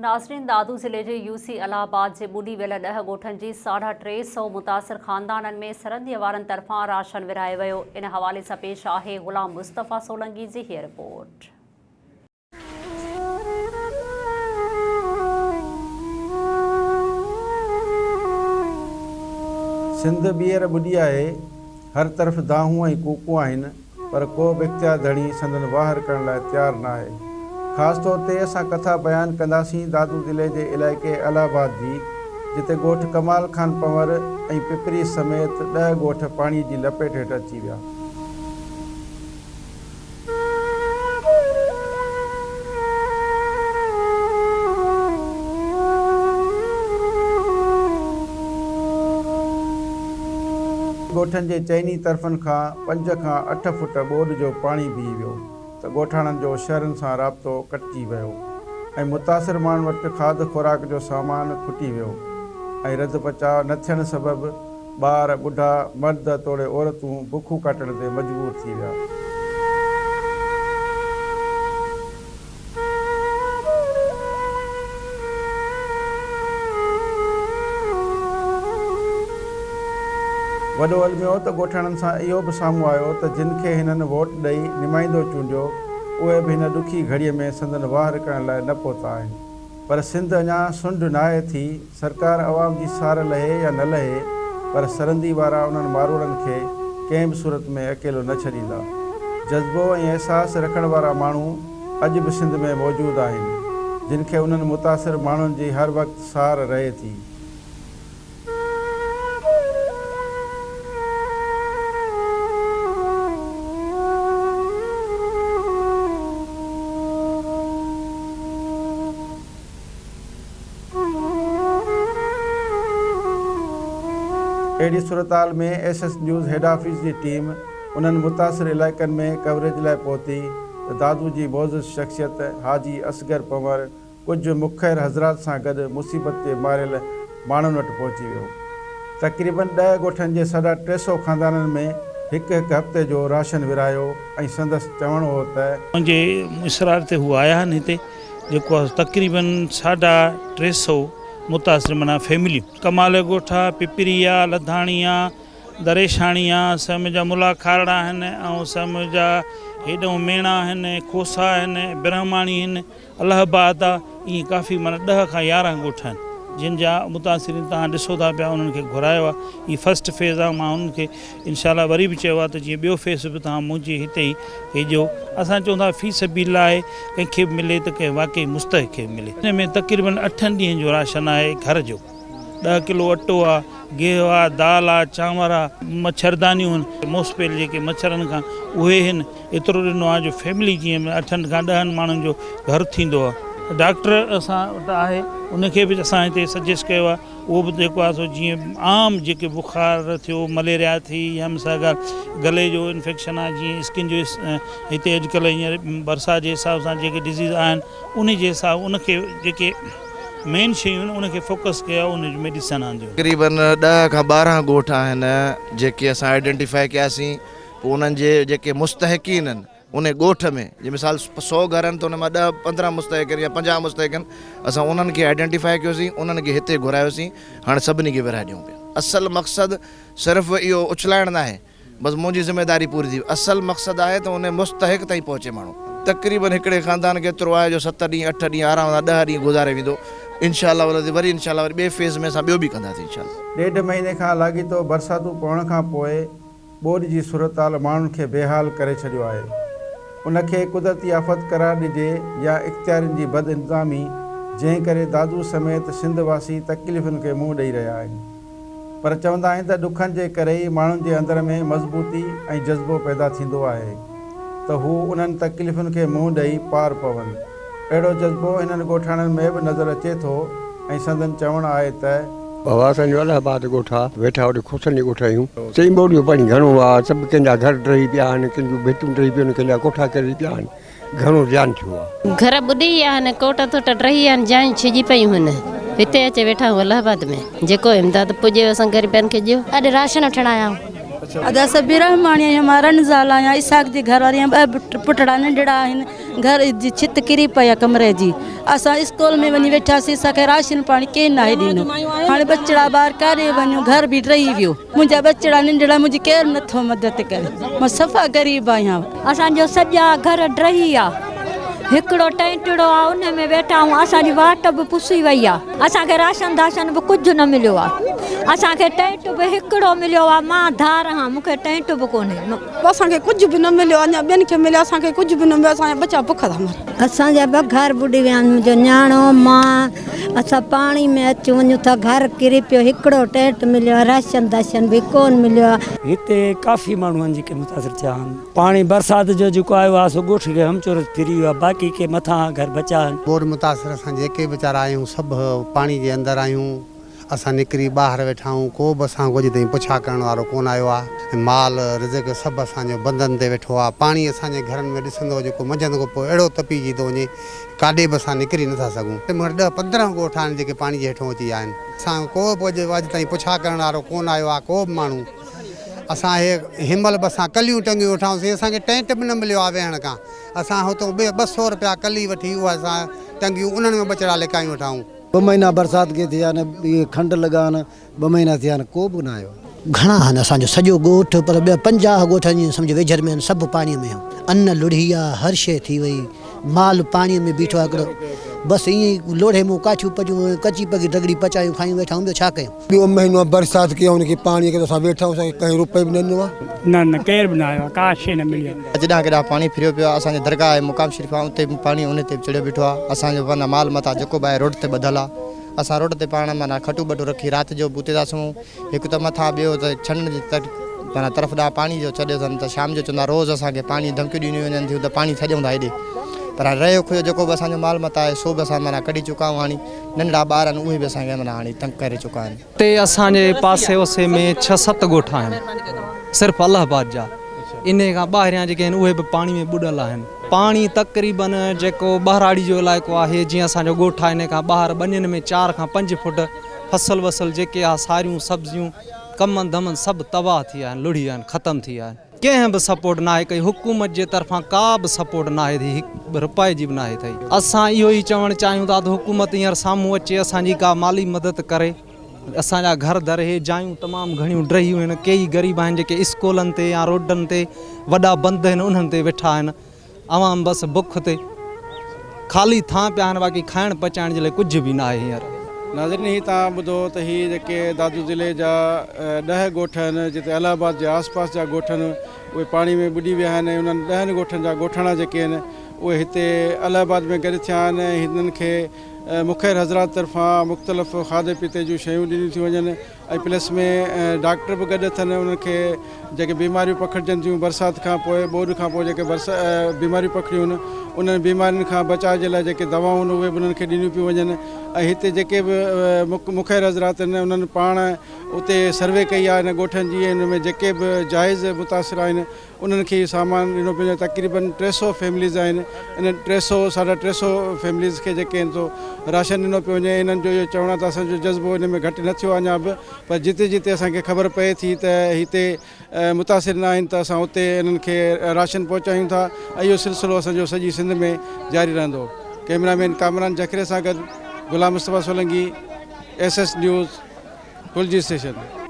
ناظرين دادو ضلعي جي يو سي الهه آباد جي ٻڏي ويل ڏهه ڳوٺن جي ساڍا 300 متاثر خاندانن ۾ سرنديء وارن طرفان راشن ورهايو ويو ان حوالي سان پيش آهي غلام مصطفيٰ سولنگي جي هيء رپورٽ. سنڌ ٻيهر ٻڏي آهي، هر طرف دانهون ۽ ڪوڪون آهن. پر ڪو به اختيار ڌڻي سندن واهر ڪرڻ لاء تيار ناهي. خاص طور تي اسان ڪٿا بيان ڪنداسين دادو ضلعي جي علائقي الهه آباد جي، جتي ڳوٺ ڪمال خان پنور ۽ پپري سميت ڏهه ڳوٺ پاڻي جي لپيٽ هيٺ اچي ويا. ڳوٺن جي چئني طرفن کان پنج کان اٺ فوٽ ٻوڏ جو پاڻي بيهي ويو ته ڳوٺاڻن جو شهرن سان رابطو ڪٽجي ويو ۽ متاثر ماڻهن وٽ کاڌ خوراڪ جو سامان کٽي ويو ۽ رڌ پچاء نه ٿيڻ سبب ٻار، ٻڍا، مرد توڙي عورتون بکون ڪاٽڻ تي مجبور ٿي ويا. وڏو الميو ته ڳوٺاڻن سان اهو به سامهون آيو ته جن کي هنن ووٽ ڏئي نمائندو چونڊيو اهي به هن ڏکي گهڙيء ۾ سندن واهر ڪرڻ لاء نه پهتا آهن. پر سنڌ اڃا سنڍ ناهي ٿي، سرڪار عوام جي سار لهي يا نه لهي پر سرندي وارا انهن ماروئڙن کي ڪنهن به صورت ۾ اڪيلو نه ڇڏيندا. جذبو ۽ احساس رکڻ وارا ماڻهو اڄ به سنڌ ۾ موجود آهن، جن کي انهن متاثر ماڻهن جي هر وقت سار رهي ٿي. اهڙي صورتحال ۾ S S news head office جي ٽيم انهن متاثر علائقن ۾ ڪوريج لاء پهتي ته دادو جي معزز شخصيت حاجي اصغر پنور ڪجهه مخير حضرات سان گڏ مصيبت جي ماريل ماڻهن وٽ پهچي ويو. تقريبن ڏهه ڳوٺن جي ساڍا 300 خاندانن ۾ هڪ هڪ هفتي جو راشن ورهايو ۽ سندس چوڻ هو ته. منهنجي اصرار تي هو آيا آهن هتي جيڪو آهي تقريبن ساڍا 300 متاثر معنيٰ فيمليون ڪمال ڳوٺ آ، پپري آ، لڌاڻي آ، دريشاڻي آ، سم جا ملا کارڙا آهن ۽ سم جا هيڏئون ميڻا آهن، کوسا آهن، برهماڻي آهن. الله آباد آ ائين ڪافي معنيٰ ڏهه کان 11 ڳوٺ آهن جن جا متاثرين توهان ڏسو ٿا پيا انهن کي گهرايو آ هي فرسٽ فيز آ مان انهن کي انشاء الله وري به چيو آ ته جيئن ٻيو فيز به توهان منهنجي هتي ئي هي ڏيو اسان چون ٿا في سبيل الله آهي ڪنهن کي به ملي ته ڪنهن واقعي مستحق کي به ملي ان ۾ تقريبن اٺن ڏينهن جو راشن آهي گهر جو ڏهه ڪلو اٽو آ گيهه آ دال آ چانور آ مڇردانيون هن موسپيل جيڪي مڇرن کان اهي هن ايترو ڏنو آ جو فيملي جيئن اٺن کان ڏهن ماڻهن جو گهر ٿيندو آ. ڊاڪٽر اسان وٽ آهي ان کي به اسان هتي سجيسٽ ڪيو آ اهو به جيڪو آ سو جيئن عام جيڪي بخار ٿيو مليريا ٿي يا مثال ڳالهه گلي جو انفيڪشن آ جيئن اسڪن جو هتي اڄڪلهه هينئر برسات جي حساب سان جيڪي ڊزيز آهن ان جي حساب ان کي جيڪي مين شيون آهن ان کي فوڪس ڪيو آهي ان جون ميڊيسن آنديون. تقريبن ڏهه کان 12 ڳوٺ آهن جيڪي اسان آئيڊينٽيفائي ڪياسين پوء انهن جي جيڪي مستحقين آهن ان ڳوٺ ۾ جي مثال سو گهر آهن ته ان مان ڏهه 15 مستحق آهن يا 50 مستحق آهن اسان انهن کي آئيڊينٽيفائي ڪيوسين انهن کي هتي گهرايوسين هاڻي سڀني کي ورهائي ڏيون پيا اصل مقصد صرف اهو اڇلائڻ ناهي بس منهنجي ذميداري پوري ٿي وئي. اصل مقصد آهي ته ان مستحق تائين پهچي ماڻهو. تقريبن هڪڙي خاندان کي ايترو آهي جو ست ڏينهن اٺ ڏينهن آرام سان ڏهه ڏينهن گذاري ويندو. انشاء الله العزيز وري انشاء الله وري ٻئي فيز ۾ اسان ٻيو به ڪنداسين انشاء الله. ڏيڍ مهيني کان لاڳيتو برساتون پوڻ کان پوء ٻوڏ جي صورتحال ماڻهن کي بيحال ڪري ڇڏيو آهي. ان کي قدرتي آفت قرار ڏجي يا اختيارين جي بدانتظامي جنهن ڪري دادو سميت سنڌ واسي تڪليفن کي منهن ڏئي رهيا آهن. پر چوندا آهن ته ڏکن جي ڪري ئي ماڻهن جي اندر ۾ مضبوطي ۽ جذبو پيدا ٿيندو آهي ته هو انهن تڪليفن کي منهن ڏئي پار پون. اهڙو جذبو هنن ڳوٺاڻن ۾ به نظر اچي ٿو ۽ سندن چوڻ آهي ته. بابا اسان جو الهه آباد ڳوٺ آ، ويٺا اوڏي کوسن جي ڳوٺ آهيون. چئين ٻوڏ جو پاڻي گهڻو آ، سڀ ڪنهن جا گهر ڊهي پيا آهن، ڪنهن جون ڀتيون ڊهي پيون آهن، ڪنهن جا ڪوٺا ڪري پيا آهن. گهڻو زيان ٿيو آ. گهر ٻڏي ويا آهن، ڪوٽ ٿوٽ ڊهي ويا آهن، جايون ڇڄي پيون هن. هتي اچي ويٺا آهيون الهه آباد ۾. جيڪو امداد پڄي اسان غريبن کي ڏيو. اڄ راشن وٺڻ آيا آهيون. ادا اسان برهماڻي آهيون مان رن زال آهيان اسحاق جي گهر واري آهيان ٻه پٽڙا ننڍڙا آهن گهر جي ڇت ڪري پئي آ ڪمري جي. اسان اسڪول ۾ وڃي ويٺاسين اسان کي راشن پاڻي ڪنهن ناهي ڏنو. هاڻي ٻچڙا ٻار ڪاڏي وڃون گهر به ڊهي ويو. منهنجا ٻچڙا ننڍڙا منهنجي ڪير نٿو مدد ڪري. مان صفا غريب آهيان. اسان جو سڄا گهر ڊهي ويا. هڪڙو ٽينٽڙو آ ان ۾ ويٺا آهيون. اسان جي واٽ به پسي وئي آ. اسان کي راشن داشن به ڪجهه نه مليو آ. اسان کي ٽينٽ به هڪڙو مليو آ. مان ڌار هان مون کي ٽينٽ به ڪونهي. اسان کي ڪجهه به نه مليو اڃا ٻين کي مليو اسان کي ڪجهه به نه مليو اسان جا ٻچا بک ٿا مرن. اسان جا ٻه گهر ٻڏي ويا آهن منهنجو نياڻو مان اسان پاڻي ۾ اچون وڃون ٿا گهر ڪري پيو هڪڙو ٽينٽ مليو آهي راشن داشن به ڪون مليو آهي. هتي ڪافي ماڻهو آهن جيڪي متاثر ٿيا آهن پاڻي برسات جو جيڪو آيو آهي سو ڳوٺ کي همچورس ڦري ويو آهي باقي ڪي مٿان گهر بچا آهن. ٻوڏ متاثر اسان جيڪي به ويچارا آهيون سڀ پاڻي جي اندر آهيون. اسان نڪري ٻاهر ويٺا آهيون، ڪو به اسان کان اڄ تائين پڇا ڪرڻ وارو ڪونه آيو آهي ۽ مال رزق سڀ اسان جو بندن تي ويٺو آهي، پاڻي اسان جي گهرن ۾ ڏسندو جيڪو منجهند کان پوء اهڙو تپيجي ٿو وڃي ڪاڏي به اسان نڪري نٿا سگهون. مون وٽ ڏهه 15 ڳوٺ آهن جيڪي پاڻي جي هيٺون اچي ويا آهن. اسان کان ڪو به اڄ اڄ تائين پڇا ڪرڻ وارو ڪونه آيو آهي، ڪو به ماڻهو اسان هي هن مهل به اسان ڪليون ٽنگيون ويٺا هئاسين اسان کي ٽينٽ به نه مليو آهي ويهڻ کان اسان هتو ٻه سئو رپيا ڪلي وٺي اها اسان ٽنگيون انهن ۾ ٻچڙا لڪايون ويٺا آهيون. ٻه مهينا برسات کي ٿيا آهن اهي کنڊ لڳا آهن ٻه مهينا ٿيا آهن ڪو به نه آيو آهي. گهڻا آهن اسان جو سڄو ڳوٺ پر ٻيا 50 ڳوٺ ائين سمجهه ويجهر ۾ آهن سڀ پاڻي ۾ آهن ان لڙهي آ هر شيء ٿي وئي مال پاڻي ۾ بيٺو آ هڪڙو بس ائين ئي لوڙهي مون ڪاٺيون پچون ڪچي پڪي ڊڳڙي پچايون کايون ويٺا آهيون ٻيو ڇا ڪيون. ٻيو مهينو آ برسات ڪئي آ ان کي پاڻي کي اسان ويٺا آهيون اسان کي ڪنهن روپئي به نه ڏنو آ. نه نه ڪير به نه آيو آ ڪا شيء نه ملي آ. جيڏانهن ڪيڏانهن پاڻي ڦريو پيو آهي اسان جي درگاهه آهي مقام شريف آهي اتي به پاڻي ان تي به چڙهيو بيٺو آهي اسان جو معنيٰ مال متاع جيڪو به آهي روڊ تي ٻڌل آهي اسان روڊ تي پاڻ معنيٰ کٽون ٻٽون رکي رات جو به اتي ٿا سمهون هڪ ته مٿان ٻيو ته ڇنڻ جي معنيٰ طرف ڏانهن پاڻي جو ڇڏيو اٿن ته شام جو چوندا روز اسان کي پاڻي ڌمڪيون ڏنيون وڃن ٿيون ته پاڻي ڇڏيون ٿا هيڏي پر هاڻي رهيو کهيو جيڪو به اسان جو مال متاع آهي سو به اسان معنيٰ ڪڍي چڪا آهيون هاڻي ننڍڙا ٻار آهن اهي به اسان کي معنيٰ هاڻي تنگ ڪري چڪا آهن. هتي اسان جي پاسي اوسي ۾ ڇهه ست ڳوٺ آهن صرف الهه آباد جا انهي کان ٻاهريان جيڪي آهن اهي به پاڻي ۾ ٻڏل آهن پاڻي تقريبن جيڪو ٻهراڙي جو علائقو آهي جيئن اسان جو ڳوٺ آهي انهي کان ٻاهر ٻنين ۾ چار کان پنج فوٽ فصل وصل جيڪي آهي ساريون سبزيون ڪمند ڌمند سڀ تباهه ٿي ويا آهن لڙهي ويا آهن ختم ٿي ويا آهن. ڪنهن به سپورٽ ناهي ڪئي حڪومت جي طرفان ڪا به سپورٽ ناهي ٿي هڪ رپئي جي به ناهي ٿئي اسان اهو ئي چوڻ چاهيون ٿا ته حڪومت هينئر سامهون اچي اسان جي ڪا مالي مدد ڪري اسان جا گهر در هي جايون تمام گهڻيون ڊهي ويون آهن ڪيئي غريب آهن جيڪي اسڪولن تي يا روڊن تي وڏا بند آهن انهن تي ويٺا آهن عوام بس بک تي خالي ٿانء پيا آهن باقي کائڻ پچائڻ جي لاء ڪجهه به ناهي هينئر. ناظرين هي توهان ٻڌو ته هي جيڪي دادو ضلعي جا ڏهه ڳوٺ آهن جتي الهه آباد جي آس پاس جا ڳوٺ آهن اهي پاڻي ۾ ٻڏي ويا آهن ۽ انهن ڏهن ڳوٺن جا ڳوٺاڻا جيڪي آهن اهي هتي الهه آباد ۾ گڏ ٿيا آهن ۽ هنن کي مخير حضرات طرفان مختلف کاڌي پيتي جون شيون ڏنيون ٿيون وڃن ۽ پلس ۾ ڊاڪٽر به گڏ اٿن انهن کي جيڪي بيماريون پکڙجن ٿيون برسات کان پوء ٻوڏ کان پوء جيڪي بيماريون پکڙيون آهن انهن بيمارين کان بچاء جي لاء جيڪي دوائون آهن اهي به انهن کي ڏنيون پيون وڃن ۽ هتي جيڪي به مخير حضرات آهن انهن پاڻ اتي سروي ڪئي آهي انهن ڳوٺن جي ۽ ان ۾ جيڪي به جائز متاثر آهن انهن کي اهو سامان ڏنو پيو وڃي تقريبن 300 فيمليز آهن انهن 300 ساڍا 300 فيمليز کي جيڪي آهن سو راشن ڏنو پيو وڃي انهن جو اهو چوڻ آهي ته اسان جو جذبو ان ۾ گهٽ نه ٿيو آهي اڃا به پر جتي جتي اسان کي خبر پئي ٿي ته هتي متاثر نه آهن ته اسان اتي انهن کي راشن پهچايون ٿا ۽ اهو سلسلو اسان جو سڄي سنڌ ۾ جاري رهندو ڪئميرا مين ڪامران جکري سان گڏ Ghulam Mustafa Solangi S S news Phulji station.